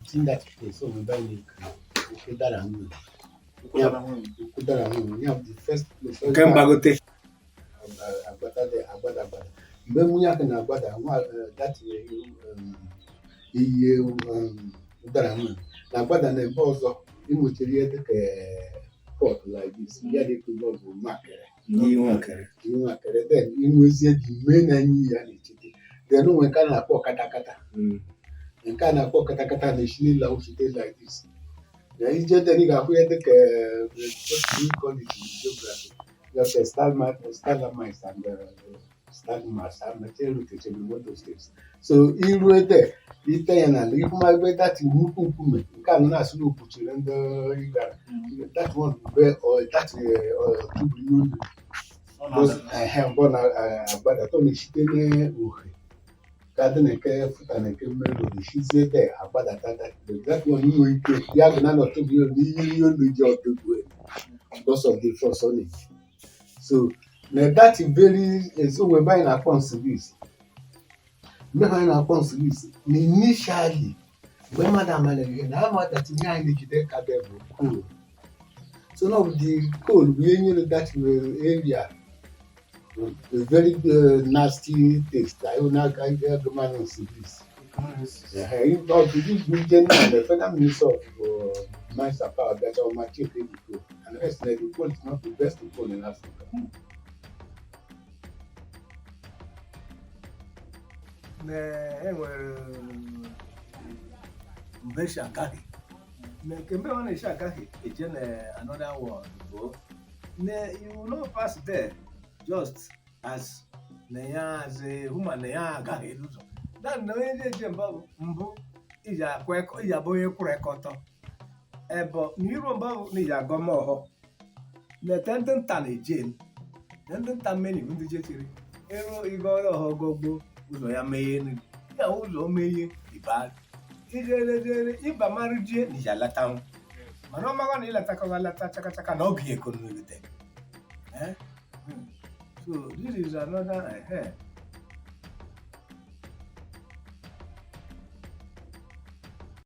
Within that place, o nwebe anyị na-ekwu ụdara nwunye. Ụdara nwunye ya bụ the first place. Nke mgbagote. Agbada dị agbada agbada. Mgbe nwunye aka na-agbada nwa that ihe ụdara nwunye na-agbada na ebe ọzọ ịnwechara ihe dịka pot like this, ya dị ka ụlọ bụ makere. N'ihu akara. Ihu akere, then inwezie the main enyi ya na-echete, then onwe nke a na-akpọ katakata. Nke a na-akpọ katakata na-esi n'ịla ochite like this na ije, then ị ga-ahụ ya dịka what do you call it in geography, just a stalagmites and stalagmites and those things. So iru ede ite ya n'ala ihu ma ebe that nnukwu nkume nke a nọ na-asị na okpuchiri ndị ịgara that one bụ that tubuli olu mgbe ọ na-agbadata, ọ na-esite n'ohe ka dị na nke fụta na nke mmeri esizie de agbadata. That one inwe ike ya bụ na nọtụbụ n'ihe ihe olu ji ọdụgbu because of the force ọ na-eji. So na that very onwe ebe anyị na-akpọ nsibis, mgbe anyị na-akpọ nsibis na initially, mgbe mmadụ amara ihe na ama that ihe anyị na-ejide ka bụ coal, so now the coal bụ ihe nyere that area a very nasty taste. I na agụmanụ nsibis. The federal minister of mines and power bịacha ọma check the coal and the rest, the coal is not the best coal in Africa. Na enwere mgbe esi agaghị na nke mgbe ọ na-esi agaghị eje na another world bụ na you will not pass there just as na ya as a human na ya agaghị n'ụzọ dan na onye na-eje mbụ mbụ iji akwa iji abụ onye kwụrụ ekọtọ ebe na iru mbụ na iji agọ ma ọhọ na ete ndị nta na-eje na ndị nta mmeni bụ ndị jechiri ịrụ ịga ọrụ ọhọ gogbo ụzọ ya meghe ya ụzọ meghe ịba ijere jere ịba marụ jie na iji alatanwu mana ọ makwa na ịlatakọwa alata chakachaka na ọgụ eko n'urute. So this is another